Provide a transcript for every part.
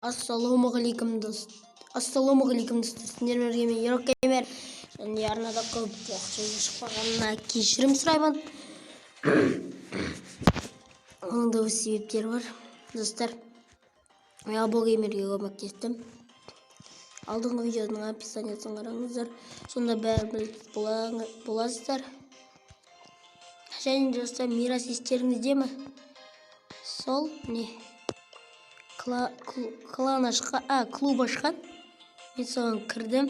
Ассалаумағалейкум, дос! Ассалаумағалейкум, достар! Сіздермен бірге мен, Ерок Геймер. Және арнада көп уақыт видео шықпағанына кешірім сұраймын. Оның да өз себептері бар. Достар, мен Або Геймерге көмектестім. Алдыңғы видеоның описаниясын қараңыздар. Сонда бәрі біліп боласыздар. Және, достар, Мирас естеріңізде ме? Сол не клан ашқан, клуб ашқан. Мен соған кірдім.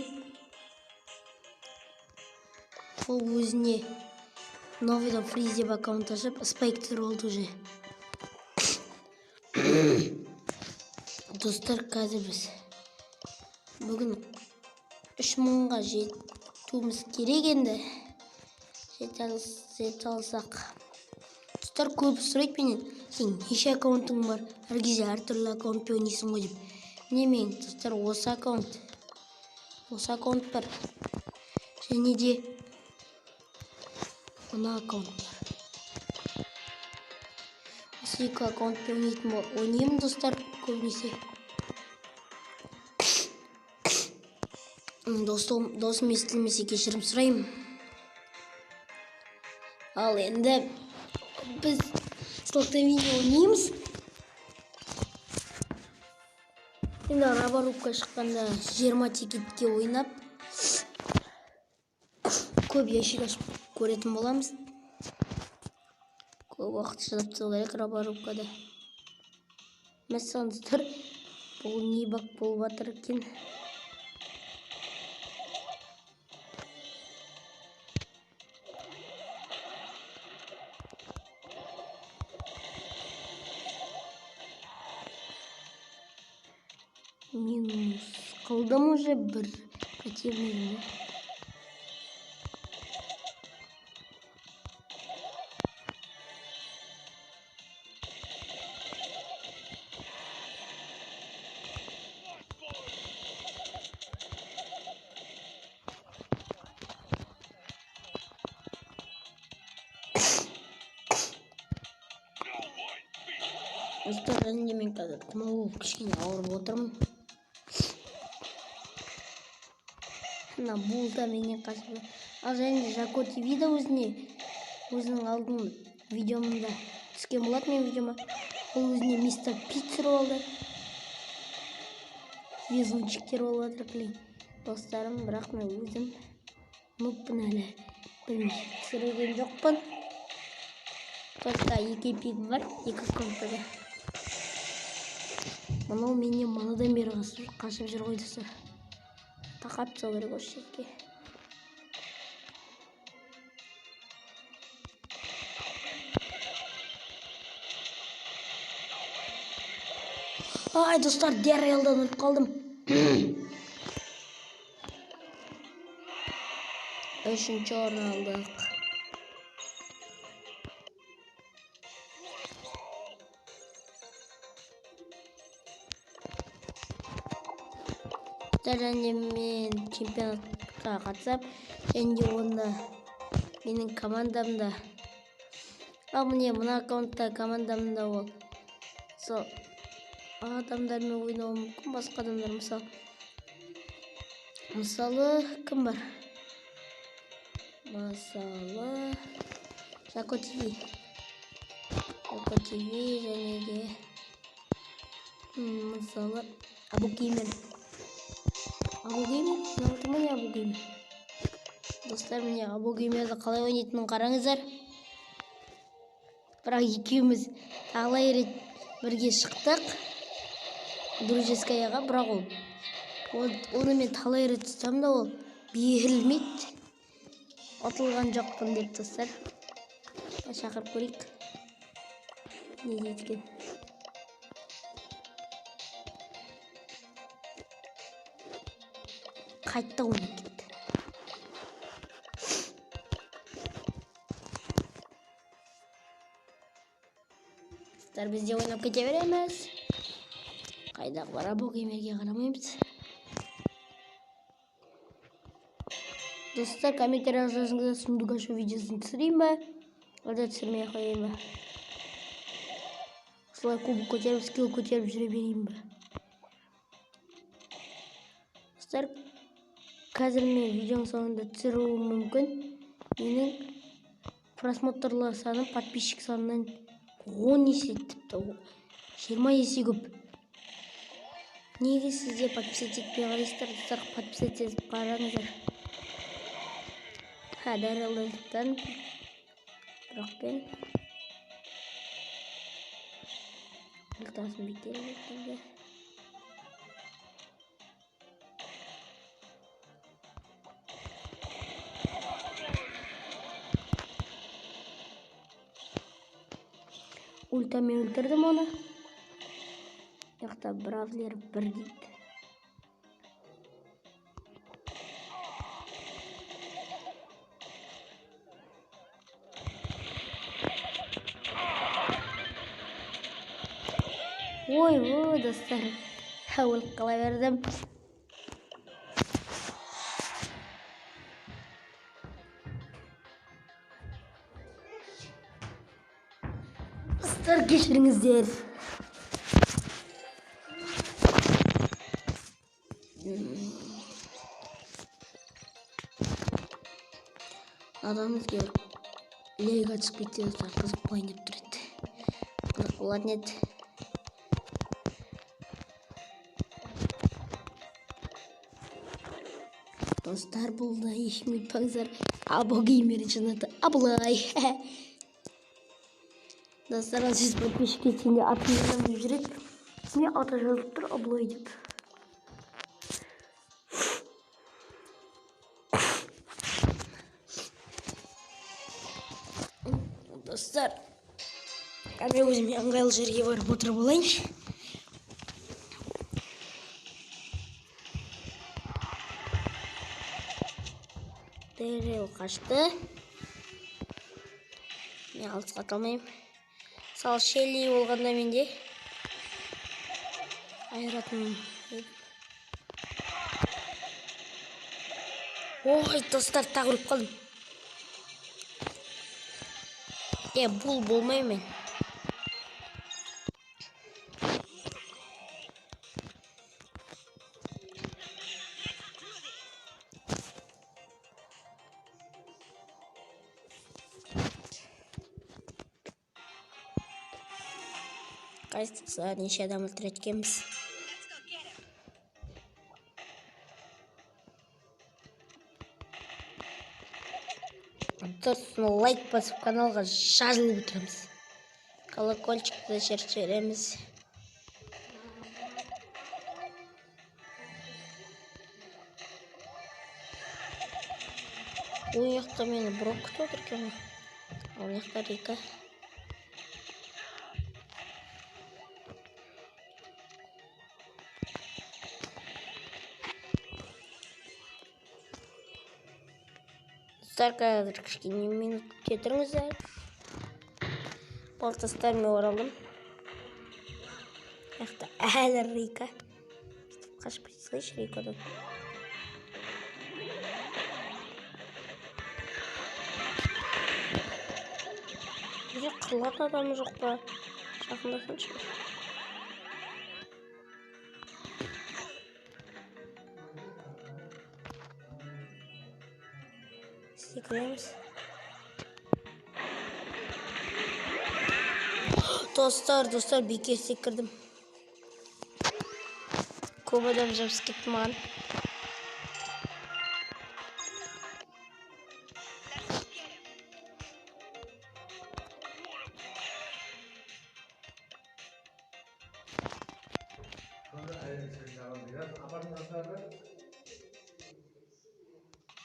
Ол өзіне новыйдан фриз деп аккаунт ашып, спайк түсіріп алды уже. Достар, қазір біз бүгін 3000-ға жетуіміз керек енді. Жете алсақ. Достар, көп сұрайды менен: сен неше аккаунтың бар, әр кезде әртүрлі аккаунтпен ойнайсың ғой деп. Міне, мен, достар, осы аккаунт бар және де мына аккаунт бар. Осы екі аккаунтпен ойнаймын, достар, көбінесе. Досым естілмесе, кешірім сұраймын. Ал енді біз столкновение ойнаймыз. Енді роборубка шыққанда 20 тикетке ойнап, көп ящик ашып көретін боламыз. Көп уақыт шыдап тастау керек роборубкада. Мәссаған, достар, бұл не баг болып жатыр екен? Минус қылдым уже бір противнигімді. Достар, және де мен қазір тұмау болып, кішкене ауырып отырмын. Мына бұл да менен қашып. Ал және де Жако ТВ да өзінің алдын видеомда түскен болатын, менің видеома. Ол өзіне мистер Пи түсіріп алды. Везунчиктер болып жатыр, блин, достарым. Бірақ мен өзім нубпын, әлі білмей түсірген жоқпын. Только екі эпигім бар екі аккаунтта да. Мынау менен манадан бері қашып жүр ғой, достар. Тақап тастау керек осы жерге. Ай, достар, Дэррилдан өліп қалдым. Үшінші орын алдық. Және мен чемпионатқа қатысам және де онда менің командамда, ал міне, мына аккаунтта командамда ол сол адамдармен ойнауым мүмкін, басқа адамдар. Мысалы, кім бар? Мысалы, Жако ТВ, Жако ТВ және де мысалы, Абу Геймер. Абу Геймер, мынау міне, Абу Геймер. Достар, міне, Абу Геймерді қалай ойнайтынын қараңыздар. Бірақ екеуміз талай рет бірге шықтық дружескаяға, бірақ ол оны мен талай рет ұстам да, ол берілмейді, ұтылған жоқпын деп. Достар, шақырып көрейік, не дейді екен. Қайтты, ойнап кетті. Достар, біз де ойнап кете береміз. Қайдағы бар Абу Геймерге қарамаймыз. Достар, комментарияға жазыңыздар: сундук ашу видеосын түсірейін ба, әлде түсірмей ақ қояйын ба, осылай кубок көтеріп, скилл көтеріп жүре берейін ба? Достар, қазір мен видеоның соңында түсіруім мүмкін. Менің просмотрлар саны подписчик санынан 10 есе, тіпті 20 есе көп. Неге сіздер подписаться етпей қарайсыздар, достар? Подписаться етіп қараңыздар. Ха, Дәрілдіктен бірақпен ультасын бекер өлтірді. Ультамен өлтірдім оны. Жақта бравлер бір дейді. Ой, ой, достар. Өліп қала бердім. Достар, кешіріңіздер. Адам бізге лега түсіп кетсе, достар, қызық болайын деп тұр еді. Қызық болатын еді. Достар, бұл да ешкім ұмытпаңыздар. Або геймер жанаты Абылай. Достар, ал сіз подписчик кеткенде атын жазамын деп жүреді. Не аты жазылып тұр Абылай деп. Достар, мен өзіме ыңғайлы жерге барып отырып алайыншы. Дэрил қашты. Мен алысқа ата алмаймын. Сал Шелли болғанда менде айыратын едім. Ой, достар, тағы өліп қалдым. Бұл болмаймын мен. Қайсысы неше адам өлтіреді екенбіз. Сосын лайк басып каналға жазылып отырамыз. Колокольчикті шертіп жібереміз. Ол жақта мені Брок күтіп отыр екен ғой. Ол жақта Рика. Достар, қазір кішкене минут күте тұрыңыздар. Болды, достар, мен оралдым. Жақта әлі Рика. Бүйтіп қашып кете салайыншы Рикадан. Неге қырылатын адамы жоқ па? Жақындасыншы. Секіреміз. Достар, достар, бекер секірдім. Көп адам жабысып кетті маған.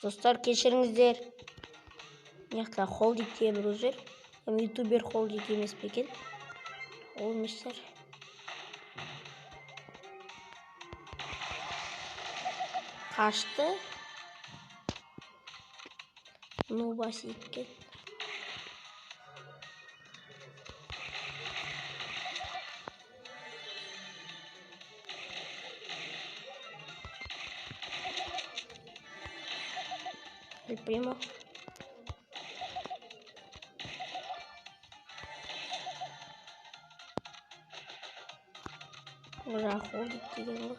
Достар, кешіріңіздер. Мына жақта Холдик деген біреу жүр. Ютубер Холдик емес пе екен? Ол емес шығар. Қашты. Нубасы екен. El primo. Жаңа Холдик деген ғой.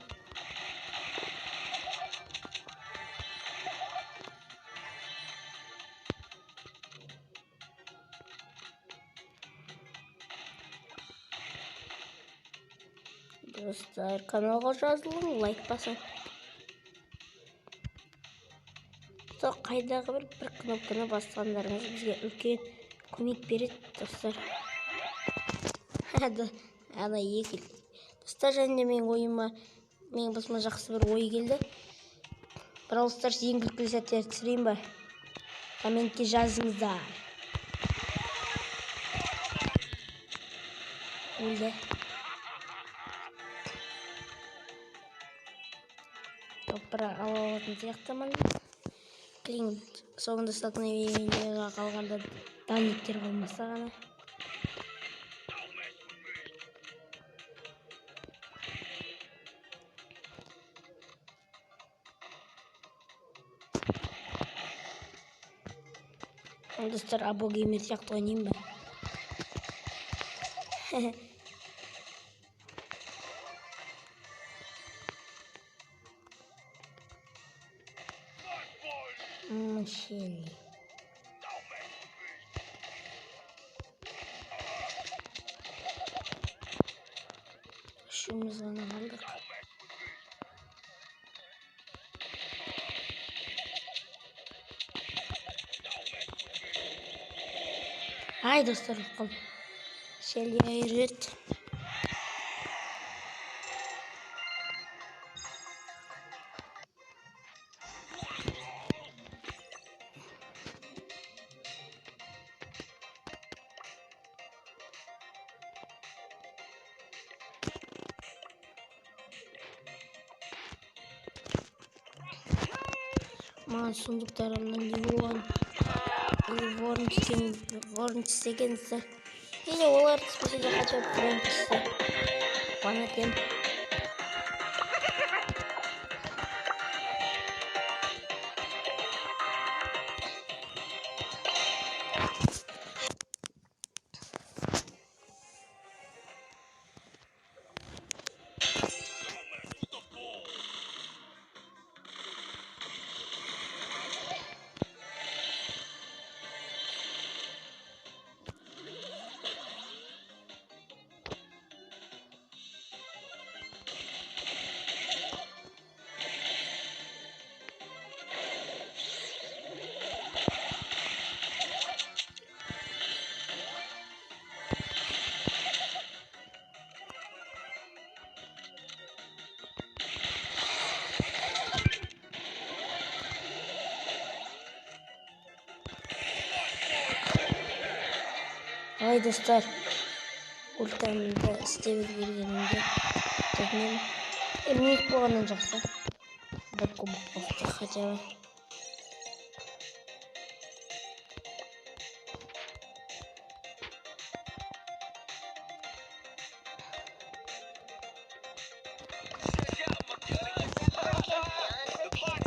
Достар, каналға жазылың, лайк басың. Сол қайдағы бір кнопканы басқандарыңыз бізге үлкен көмек береді, достар. Ана екі. Достар, және де менің ойыма, менің басыма жақсы бір ой келді. Brawl Stars ең күлкілі сәттерді түсірейін ба? Комментке жазыңыздар. Өлді. Топырақ ала алатын сияқтымын. Клин соңында столкновениеға қалғанда данниктер қалмаса ғана. Достар, Або Геймер сияқты ойнайын ба? Шелли. Үшеуміз ғана қалдық. Ай, достар, өліп қалдым. Шелли айырып. Маған сундуктарымнан Леон, Ворон түскен, Ворон түссе екен, достар. Или олар түспесе де хотя бы Фрэнк түссе. Қуанат едім. Ай, достар, ультамды істеп үлгергенімде өкінемін. Минус болғаннан жақсы. Бір кубок болса хотя бы.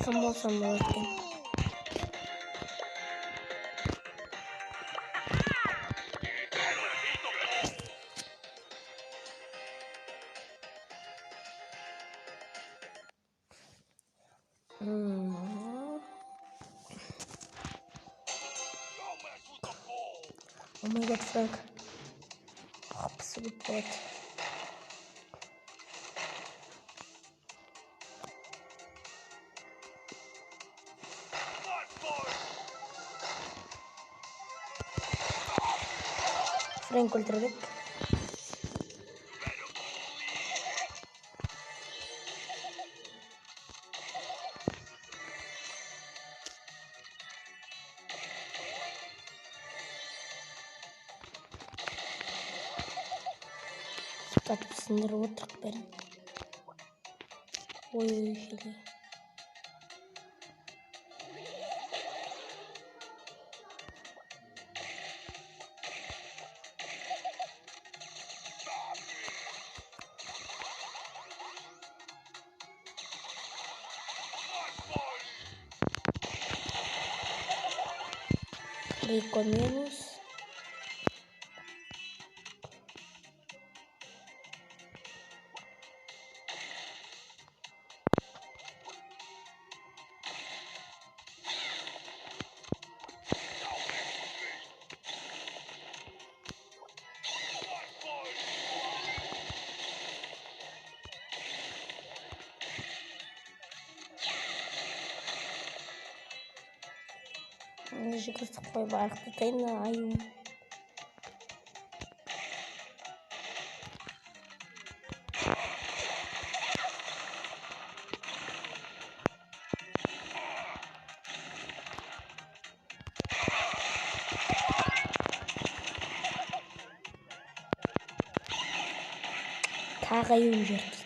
Кім болсам болады екен? Oh my god, Frank. Absolut болады. Фрэнк өлтірдік. Татып сындырып отырық бәрін. Ой, ой, Шелли. Рико минус. Жүгіртіп қойып арықтатайын мына аюын. Тағы аюын жіберді.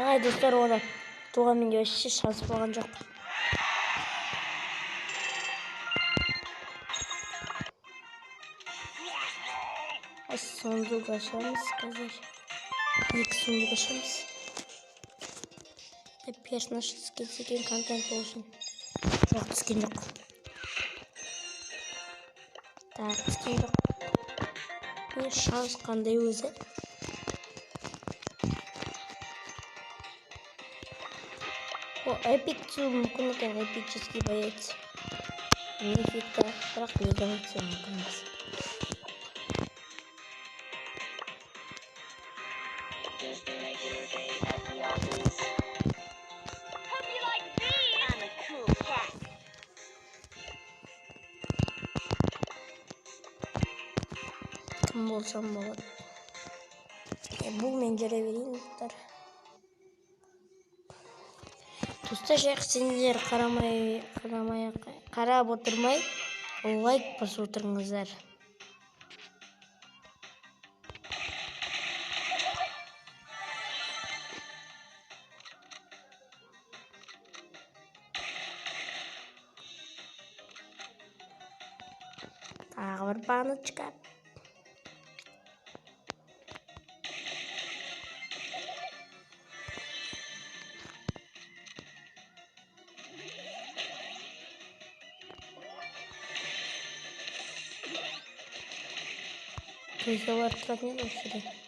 Ай, достар, оны туған менде вообще шанс болған жоқ. Сундук ашамыз қазір. Екі сундук ашамыз. Персонаж түскен екен, контент болсын. Жоқ, түскен жоқ. Так, түскен жоқ. Не шанс қандай өзі? О, эпик түсуі мүмкін екен, эпический боец. Мификта, бірақ легенда түсуі мүмкін емес. Just a regular day at the office. Hope you like these. I'm a cool cat. Кім болсам болады. Бұл мен жүре берейін, достар. Достар, жайық сендер қарамай, қарамай, қарап отырмай, лайк басып отырыңыздар. Тағы бір баночка. Друзьялар тұратын еді осы жерде.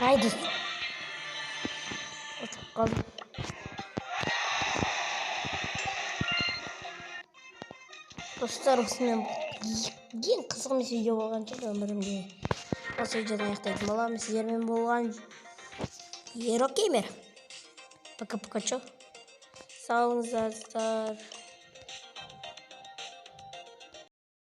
Haydi. Oturup kaldım. Достар, осымен ең қызық емес видео болған шығар өмірімде. Осы видеоны аяқтайтын боламын. Сіздермен болған Еро Геймер. Пока-пока, чё? Сау болыңыздар.